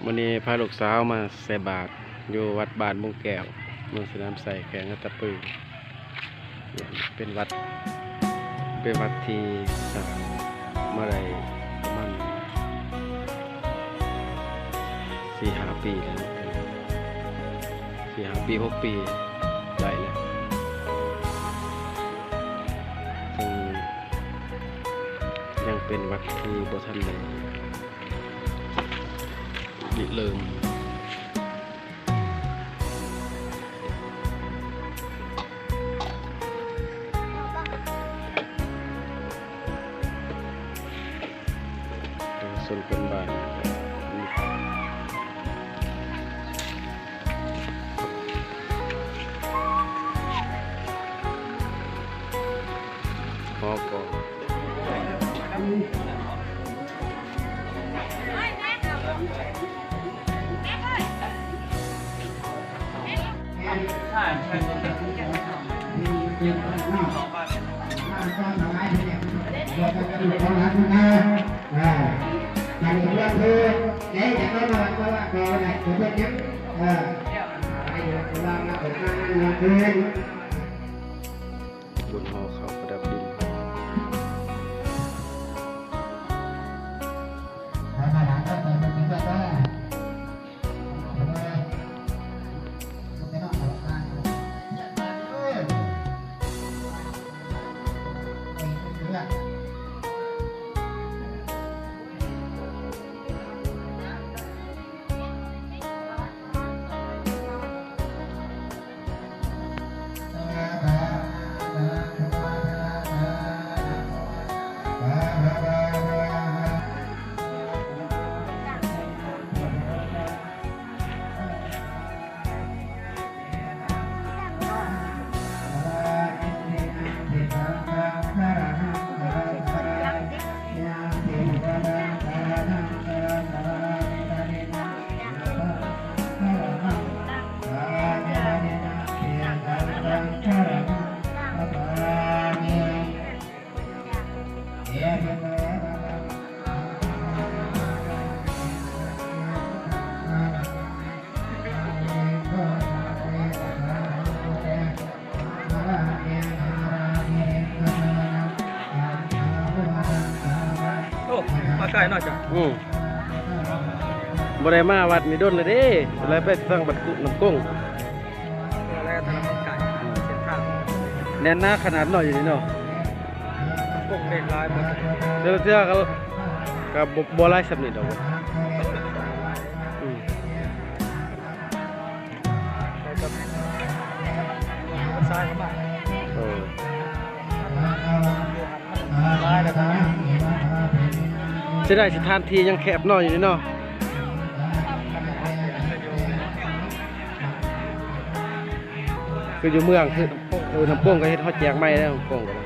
ມື້ນີ້ພາລູກສາວມາໃສ່ບາດຢູ່ວັດບ້ານມຸງແກ້ວ ເມືອງສະໜາມໄຊ ແຂວງອັດຕະປື. ເປັນວັດ ເປັນວັດທີ່ສ້າງມາໄດ້ປະມານສີ່ຫ້າປີແລ້ວເນາະ, ສີ່ຫ້າປີ ຫົກປີໄດ້ແລ້ວ, ເຊິ່ງຍັງເປັນວັດທີ່ບໍ່ທັນໄດ້ລິເລີ່ມ. ປະຊາຊົນຄົນບ້ານ ຫໍກອງ. ບຸນຫໍເຂົ້າປະດັບດິນ. ໂອ້ ມາໄກເນາະເຈົ້າ. ອືມ ບໍ່ໄດ້ມາວັດນີ້ດົນແລ້ວເດ້, ແລ້ວໄປທາງບ້ານກຸ ນ້ຳກົງ. ແລ້ວແຕ່ລະມັນໄກ ເສັ້ນທາງ ແໜ້ນໜາຂະໜາດເນາະ ຢູ່ນີ້ເນາະ. ກົງເດັກຫຼາຍໝົດ ແຕ່ລະເທື່ອກໍ ກໍບໍ່ ບໍ່ຫຼາຍສ່ຳນີ້ດອກ. ອືມ ໄປກັບຊາຍເຂົ້າມາ ເອີ ເສຍດາຍສະຖານທີ່ຍັງແຄບນ້ອຍຢູ່ນີ້ເນາະ. ຄືຢູ່ເມືອງ ຄື ເອີ ນ້ຳໂຂງກໍເຮັດຮອດແຈກໃໝ່ແລ້ວ ນ້ຳໂຂງກໍໄດ້.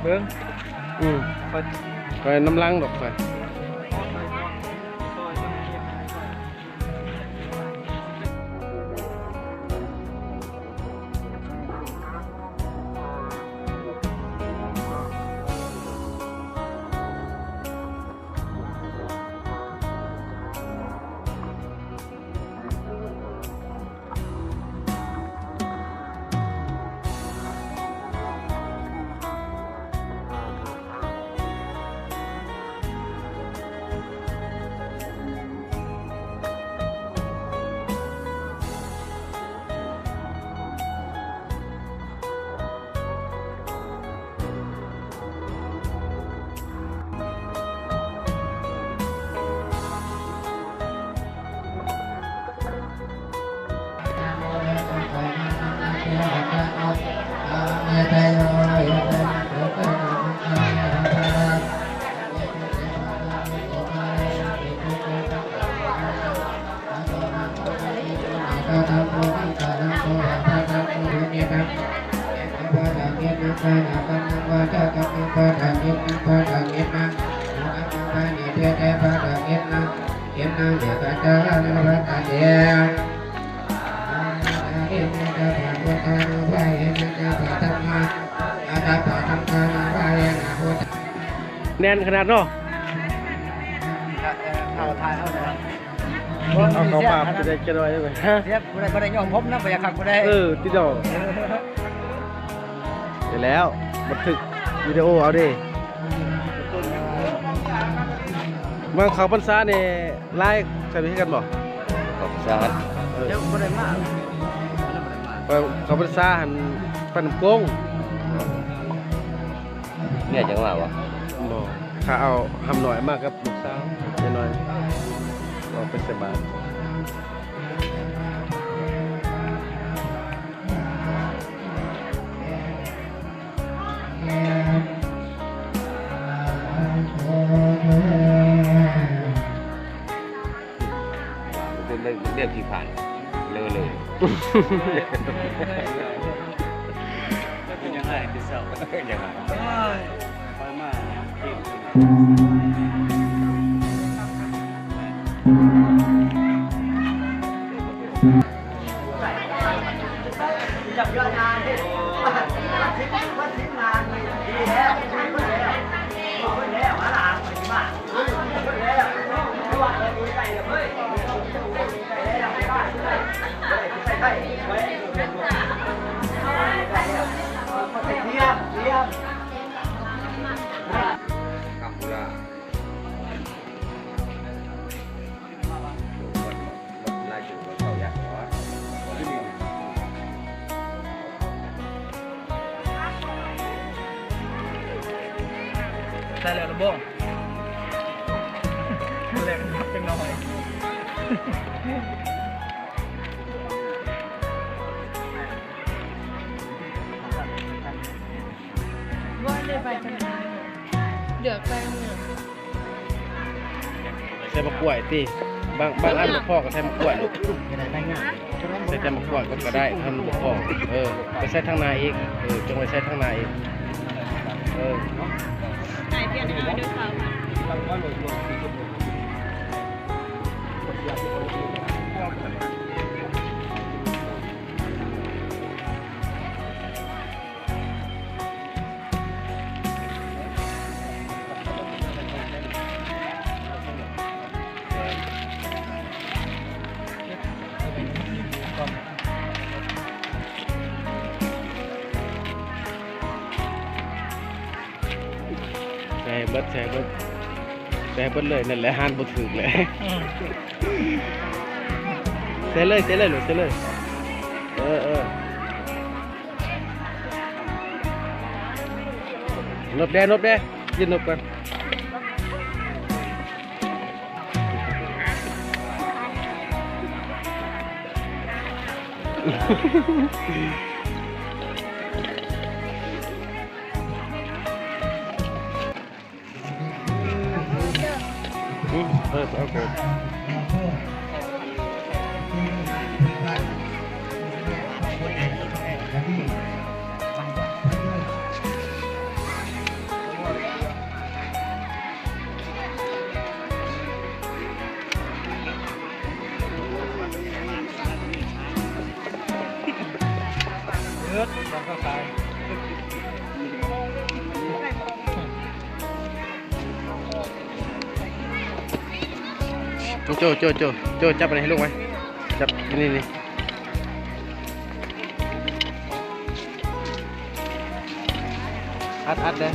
ເບິ່ງ ອືມ ຂ້ອຍ ຂ້ອຍນຳຫຼັງດອກ ຂ້ອຍ. ແໜ້ນຂະໜາດເນາະ. ເອົາເຂົ້າປາກໄດ້ຈັກໜ້ອຍໄດ້ໄໝ? ຮະ? ເສຍຜູ້ໃດບໍ່ໄດ້ຍ້ອມຜົມນຳ ບໍ່ຢາກຄັກຜູ້ໃດ. ເອີ ຕິດດອກ. ໄດ້ແລ້ວ ບັນທຶກວິດີໂອເອົາເດ້. ເມືອງເຂົ້າພັນສານີ້ຫຼາຍສ່ຳນີ້ຄືກັນບໍ່? ເຂົ້າພັນສາ ເອີ ຍັງບໍ່ໄດ້ມາ. ເຂົ້າພັນສາຫັ້ນໄປນຳກົງ. ເມຍຈັ່ງມາບໍ່? ບໍ່ ຂ້າເອົາຫຳນ້ອຍມາກັບລູກສາວນ້ອຍ ອອກໄປໃສ່ບາດ. ເປັນເລື່ອງທີ່ຜ່ານເລີເລີ. ເປັນຫຍັງໄງຄືເສົ້າ? ຫຍັງໄງ? ໂອ້ຍ ໄປມາ. ໃສ່ແລ້ວລະບໍ່? ແລ້ວຈັກໜ້ອຍ. ບໍ່ໄດ້ໄປທາງນັ້ນ ເລືອກໄປທາງນັ້ນ. ໃສ່ໝາກກ້ວຍຕິ ບາງ ບາງອັນບໍ່ພໍກໍໃສ່ໝາກກ້ວຍ ໃສ່ແຕ່ໝາກກ້ວຍກໍໄດ້ ຖ້າມັນບໍ່ພໍ. ເອີ ໄປໃສ່ທາງໜ້າອີກ ເອີ ຈົ່ງໄປໃສ່ທາງໜ້າອີກ ເອີ. ໃສ່ໃຫ້ເບິດ ໃສ່ໃຫ້ເບິດ ໃສ່ໃຫ້ເບິດເລີຍ. ນັ້ນແຫຼະ ຫານບໍ່ຖືກແຫຼະ. ອືມ ໃສ່ເລີຍ ໃສ່ເລີຍລູກ ໃສ່ເລີຍ. ເອີ ເອີ. ນົບແດ່ ນົບແດ່ ຢືນນົບກ່ອນ. ອືມ ເອີ ເອົາກ່ອນ. ໂຈ ໂຈ ໂຈ ໂຈ ຈັບອັນນີ້ໃຫ້ລຸງໄວ້ ຈັບນີ້ ນີ້ ອັດ ອັດເດີ.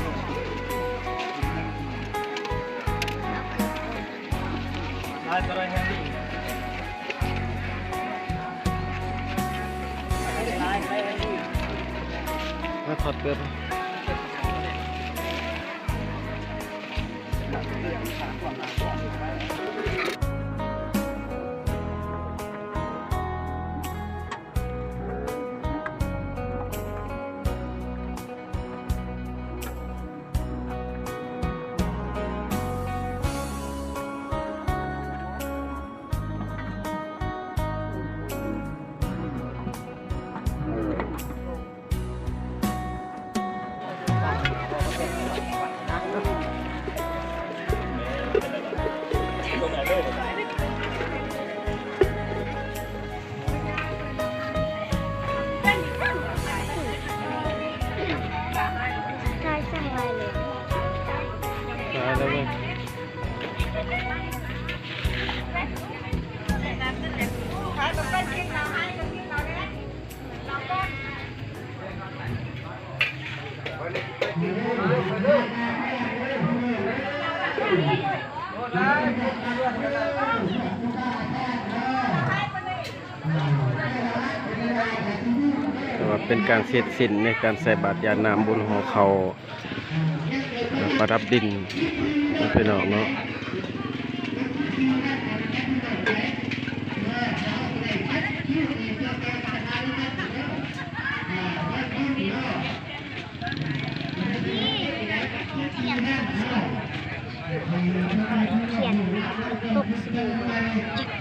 ມາຖອດເກີບ. ເ ຖືວ່າເປັນການເສັດສິ້ນໃນການໃສ່ບາດຢາດນ້ຳບຸນຫໍ່ເຂົ້າ ປະດັບດິນ ພີ່ນ້ອງເນາະ. ຂຽນຕົກສະບູ.